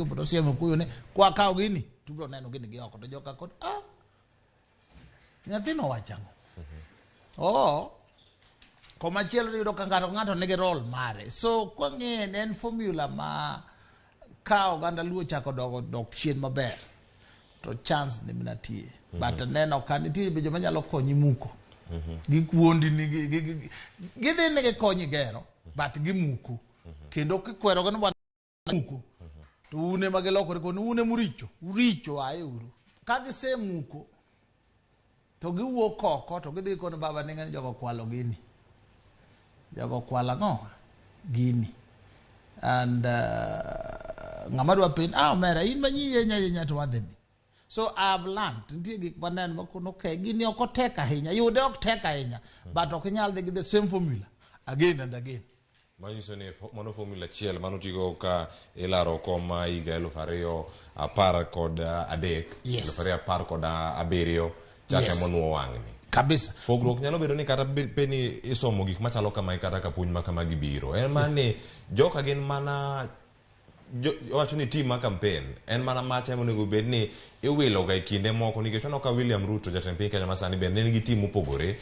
Ochopo to osiemo kuyo ni kwa kawo gini to ubiro neno gini gi oko to joka kod ah nyathino owacho ang'o? Oh, komachielo iyudo ka ng'ato ng'ato nigi role mare. So kwang'iye ne en formula ma ka oganda Luo ochako dok dok chien maber to chance ni nitie. But neno ka nitie be joma nyalo konyi muko. Gikuondi ni gidhi ni gikonyi gero but gimuko. Kendo kikwerogi ni bwana muko to un ema gilokore koni un ema uricho uricho ae uru. Ka gisemuko to giwuok oko to gidhi kono baba ni ng'ani jogo kwalo gini. Jogo kwalo ang'o? Gini. And ng'ama dwa penj, ah omera in manyi yenya yenya to wadhi ni. So I've learned, nitie gik maneno makono okay, gini ok otek ahinya, yude ok tek ahinya, but ok inyal dhi gi the same formula again and again. Manyiso ni mano formula achiel manotigo ka ilaro kom ma higa 2013, 2017 chake monuo wang'ni. Kabisa. Pogruok nyalo bedo ni kata bed ni isomo gik machalo kamae kata ka puonj ma kamagi biro. En mana ni joka gin mana wacho ni team ma campaign en mana macha ema onego bed ni iwilo ga e kinde moko nikech waneno ka William Ruto jatend piny Kenya masani bende nigi team mopogore.